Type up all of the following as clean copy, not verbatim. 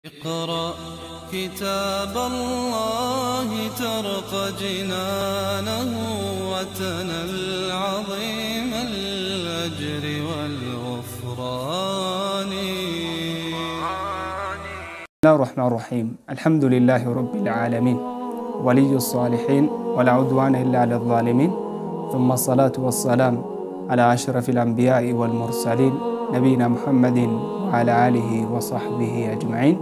اقرأ كتاب الله ترق جنانه وتنل عظيم الأجر والغفران. بسم الله الرحمن الرحيم. الحمد لله رب العالمين، ولي الصالحين، ولا عدوان إلا على الظالمين، ثم الصلاة والسلام على أشرف الأنبياء والمرسلين نبينا محمد وعلى آله وصحبه أجمعين،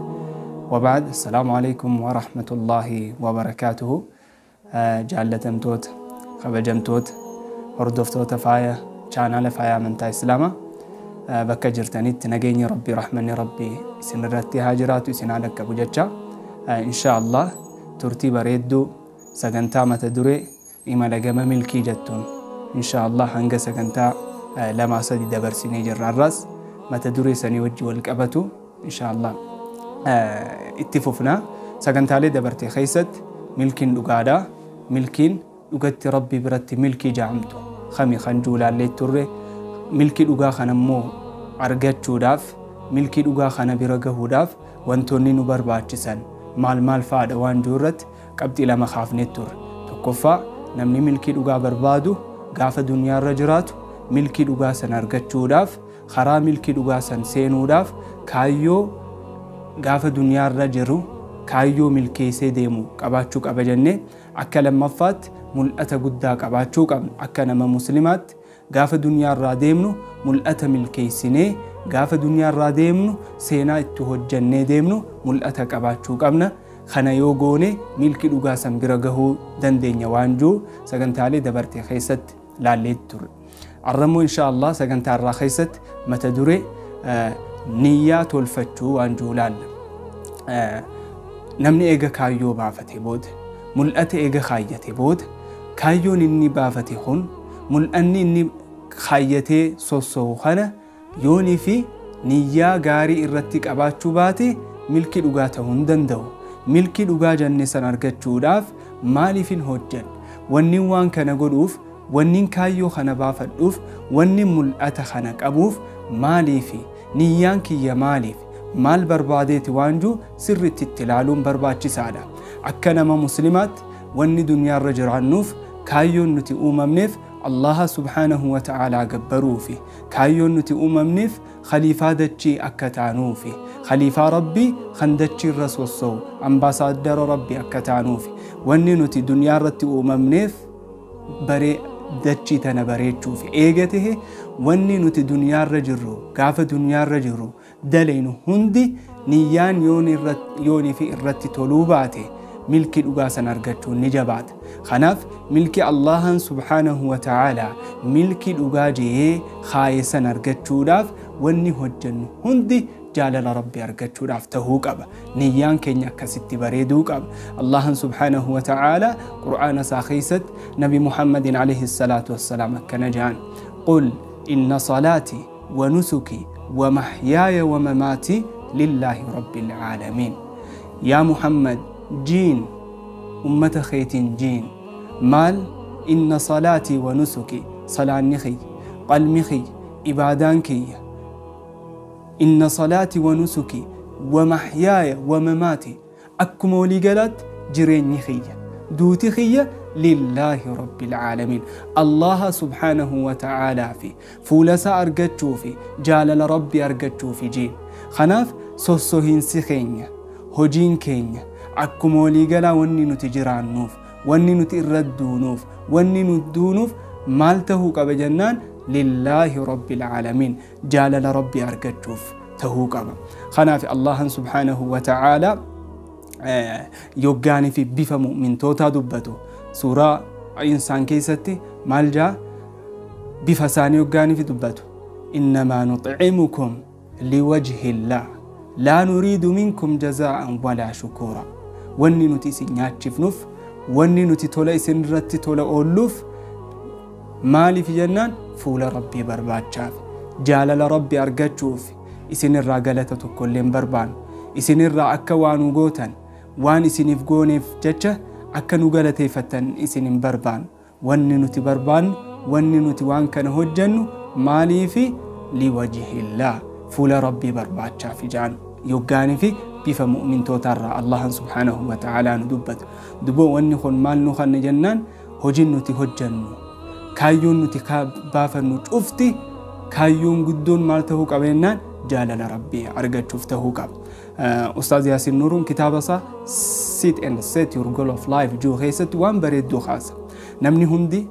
وبعد. السلام عليكم ورحمة الله وبركاته. Jaallatamtoota, kabajamtoota, hordoftoota Faaya chaanaala Faaya Amantaa Islaamaa, bakka jirtanitti nageenya Rabbii, rahmanni Rabbii isin irratti haa jiraatu, isin haa dhaqqabu jecha, insha Allah turtii bareedduu sagantaa mata duree imala gama milkii jettuun insha Allah hanga sagantaa lamaa sadi dabarsinee jirra. Har'as mata duree sanii wajji wal qabatu insha Allah itti fufna. Sagantaalee dabarte keessatti milkiin dhugaadhaa, milkiin dhugatti Rabbii biratti milkii jaamtu kami kan juulaallee turre. Milkii dhugaa kana immoo argachuudhaaf, milkii dhugaa kana bira gahuudhaaf wantoonni nu barbaachisan maal maal fa'aadha waan jiru irratti qabxii lama kaafnee turre. Tokkoffaa, namni milkii dhugaa barbaadu gaafa duniyaarra jiraatu milkii dhugaa san argachuudhaaf, karaa milkii dhugaa san seenuudhaaf, kaayyoo gaafa duniyaarra jiru kaayyoo milkeessee deemu qabaachuu qaba jennee, akka lammaffaatti mul'ata guddaa qabaachuu qabna. Akka nama muslimaatti gaafa duniyaarraa deemnu mul'ata milkeessinee, gaafa duniyaarraa deemnu seenaa itti hojjannee deemnu mul'ata qabaachuu qabna. Kana yoo goone milkii dhugaa san bira gahuu dandeenya waan jiru sagantaalee dabarte keessatti laallee turre. Arrammoo insha Allah sagantaa irraa keessatti mata duree niyyaa tolfachuu waan jiru laalla. Namni eega kaayyoo baafate booda, mul'ata eega kaayyate booda, kaayyoon inni baafate kun, mul'anni inni kaayyatee sosso'u kana yoonii fi niyyaa gaarii irratti qabaachuu baate milkii dhugaa ta'uu hin danda'u. Milkii dhugaa jenne san argachuudhaaf maaliifin hojjedha? Wanni waan kana godhuuf, wanni kaayyoo kana baafadhuuf, wanni mul'ata kana qabuuf maaliifi? Niyyaan kiyya maaliif? Maal barbaadeeti waan jiru sirriitti itti ilaaluun barbaachisaadha. Akka nama muslimaatti wanni duniyaarra jiraannuuf, kaayyoon nuti uumamneef Allaha subhaanahu wa ta'aalaa gabbaruufi, kaayyoon nuti uumamneef khaliifaa dachii akka taanuufi, khaliifaa Rabbii kan dachii irra sosso'u, ambaasaaddara Rabbii akka taanuufi. Wanni nuti duniyaa irratti uumamneef baree dachii tana bareechuufi eega tahe, wanni nuti duniyaarra jirru, gaafa duniyaarra jirru daleynu hundi niyyaan yoonii fi irratti toluu baate milkii dhugaa san argachuun ni jabaata. Kanaaf milkii Allahan subhaanahu wa ta'aalaa milkii dhugaa jee kaaye san argachuudhaaf wanni hojjennu hundi jaalala Rabbii argachuudhaaf tahuu qaba. Niyyaan keenya akkasitti bareeduu qaba. Allahan subhaanahu wa ta'aalaa Qur'aana isaa keessatti Nabi Muhammadin alayhi salaatu wassalaam akkana jedhan: قل إن صلاتي ونسكي ومحياي ومماتي لله رب العالمين. يا محمد جين أمة خيت جين مال؟ إن صلاتي ونسكي، صلاة خي، قلمي خي، إبادان كي، إن صلاتي ونسكي ومحياي ومماتي، أكما ولي قالت جريني خي، دوتي خي، لله رب العالمين. الله سبحانه وتعالى في فولسا أرقتشو في جالل ربي أرقتشو في جين. خناف سوسوهين سخينيا هجين كينيا akkuma waliigalaa wanni nuti jiraannuuf, wanni nuti irra duunuuf, wanni nuti duunuuf maal tahuu qaba jennaan, lillaahi rabbil aalamiin, jaalala Rabbii argachuuf tahuu qaba. Kanaaf Allahan subhaanahu wa ta'aalaa yoggaanii fi bifa mu'mintootaa dubbatu suuraa Insaan keessatti maal jaa? Bifa isaanii yoggaanii fi dubbatu: إنما نطعمكم لوجه الله لا نريد منكم جزاء ولا شكورا. Wanni nuti isin nyaachifnuuf, wanni nuti tola isin irratti tola oolluuf maaliif jennaan, fuula Rabbii barbaachaaf, jaalala Rabbii argachuuf. Isin irraa galata tokkollee hin barbaannu. Isin irraa akka waa nu gootan, waan isiniif gooneef jecha akka nu galateeffattan isin hin barbaannu. Wanni nuti barbaannu, wanni nuti waan kana hojjennu maaliifi? لوجه الله, fuula Rabbii barbaachaaf ijaan yoggaanii fi Bifa mu'mintootarraa Allahan subhaanahu wa ta'aalaa nu dubbatu. Duboo wanni kun maal nu kanna jennaan, hojiin nuti hojjannu, kaayyoon nuti baafannu cufti, kaayyoon guddoon maal ta'uu qaba jennaan, jaalala Rabbii argachuuf ta'uu qaba. Ustaaz Yaasiin Nuuruun kitaaba isaa Sit and Set Your Goal of Life jiru keessatti waan bareedduu kaasa. Namni hundi,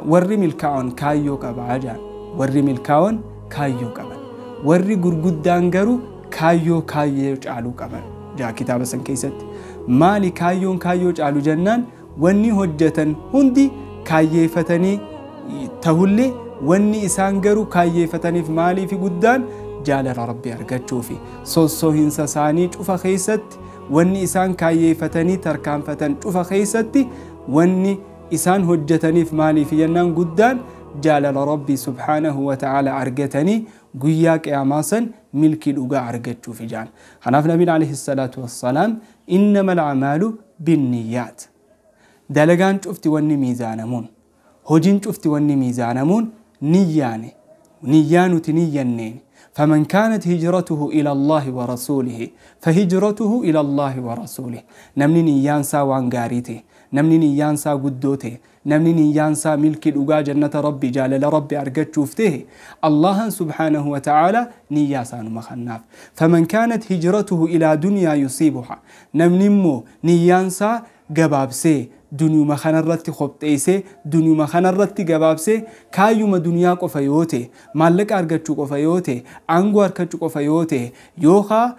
warri milkaa'oon kaayyoo qabaa jedhan. Warri milkaa'oon kaayyoo qaban. Warri gurguddaan garuu kaayyoo kaayyoo caaluu qaban jaa kitaaba san keessatti. Maali kaayyoon kaayyoo caalu jennaan, wanni hojjetan hundi kaayyeeffatanii tahullee, wanni isaan garuu kaayyeeffataniif maaliifi guddaan jaalala Rabbii argachuufi. Sossoohinsa isaanii cufa keessatti, wanni isaan kaayyeeffatanii tarkaanfatan cufa keessatti, wanni isaan hojjetaniif maaliifi jennaan, guddaan jaalala Rabbii subhaanahu wa ta'ala argatanii guyyaa qiyaamaa san milkii dhugaa argachuuf ijaan. Kanaaf Nabiin alayhi salaatu wassalaam, innama al'amaalu binniyyaat. Dalagaan cufti wanni miizaanamuun, hojiin cufti wanni miizaanamuun niyyaane, niyyaa nuti niyyanneen. فمن كانت هجرته إلى الله ورسوله فهجرته إلى الله ورسوله. نمني نيانسا وان غاريته، نمني نيانسا قدوته، نمني نيانسا ملك dhugaa جنة ربي، جالل ربي أرجتشوفته، الله سبحانه وتعالى نياسا مخناف. فمن كانت هجرته إلى دنيا يصيبها، نمني مو نيانسا gabaabsee duniyuma kanarratti qopheessee, duniyuma kanarratti gabaabsee, kaayyuma duniyaa qofa yoo ta'e, maallaqa argachuu qofa yoo ta'e, aangoo argachuu qofa yoo ta'e, yookaan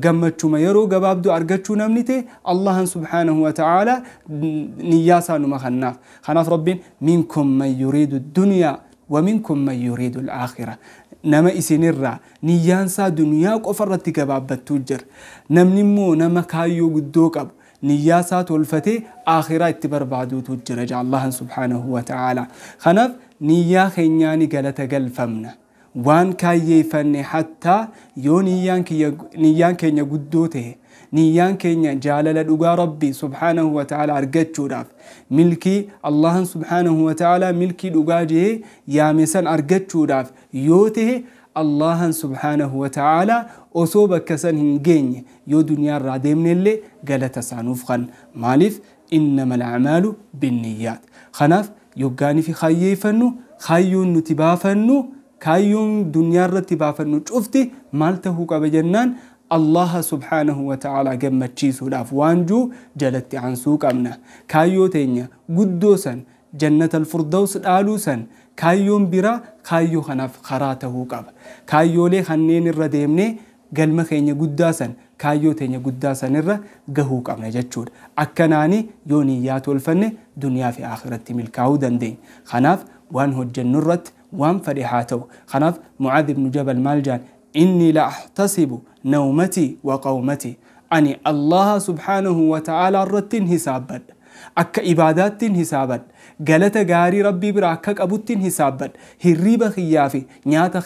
gammachuma yeroo gabaabduu argachuu namni ta'e, Allahan subhaanahu wa ta'ala niyyaa isaa numa kannaaf. Kanaaf Rabbiin minkum man yuriidu dunyaa wa minkum man yuriidu al-aakhira. Nama isinirraa niyyaansaa duniyaa qofa irratti gabaabbattuu jira. Namni immoo nama kaayyoo guddoo qabu, niyyaa isaa tolfatee akhiraa itti barbaaduutu jira jaa Allahan subhaanahu wa ta'ala. Kanaaf niyyaa keenyaani galata galfamna. Waan kaayyeeffanne, hattaa yoo niyyaan keenya guddoo ta'e, niyyaan keenya jaalala dhugaa Rabbii subhaanahu wa ta'ala argachuudhaaf, milkii Allahan subhaanahu wa ta'ala milkii dhugaa jee yaame san argachuudhaaf yoo ta'e, Allahan subhaanahu wa ta'ala osoo bakka san hin geenye yoo duniyaarraa deemnellee galata isaanuuf kan. Maaliif? Innama al'amaalu binniyyaat. Kanaaf yoggaanii fi kaayyeeffannu, kaayyoon nuti baafannu, kaayyoon duniyaarratti baafannu cufti maal ta'uu qaba jennaan, Allah subhaanahu wa ta'ala gammachiisuudhaaf waan jiru jalatti aansuu qabna. Kaayyoo teenya guddoo san, jannata al-firdaus dhaaluu san, kaayyoon biraa kaayyoo kanaaf karaa ta'uu qaba. Kaayyoolee kanneen irra deemnee galma keenya guddaa san, kaayyoo teenya guddaa san irra gahuu qabna jechuudha. Akkanaani yoo niyyaa tolfanne duniyaa fi akhiratti milkaa'uu dandeenya. Kanaaf waan hojjennu irratti waan fedhe haa ta'u. Kanaaf Mucaadh ibnu Jabal maal jaan? Inni la ahtasibu nawmatii wa qawmatii. Ani Allaha subhaanahu wa ta'ala irrattiin hisaabbadha. Akka ibaadaattiin hisaabadha. Galata gaarii Rabbii bira akka qabuttiin hisaabbadha. Hirriiba kiyyaa fi nyaata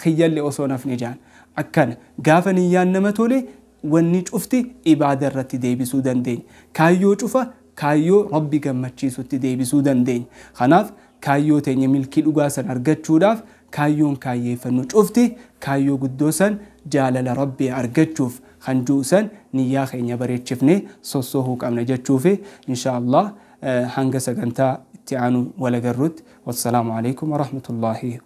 kiyyallee osoo nafni jaan. Akkana gaafa niyyaan nama tole, wanni cufti ibaada irratti deebisuu dandeenya. Kaayyoo cufa kaayyoo Rabbi gammachiisutti deebisuu dandeenya. Kanaaf kaayyoo teenya milkii dhugaa san argachuudhaaf, kaayyoon kaayyeeffannu cufti kaayyoo guddoo san jaalala Rabbii argachuuf kan jiru san niyyaa keenya bareechifnee sossoohuu qabna jechuufi, insha Allah hanga sagantaa itti aanu walagarrutti, wassalaamu alaikum warahmatullaahi.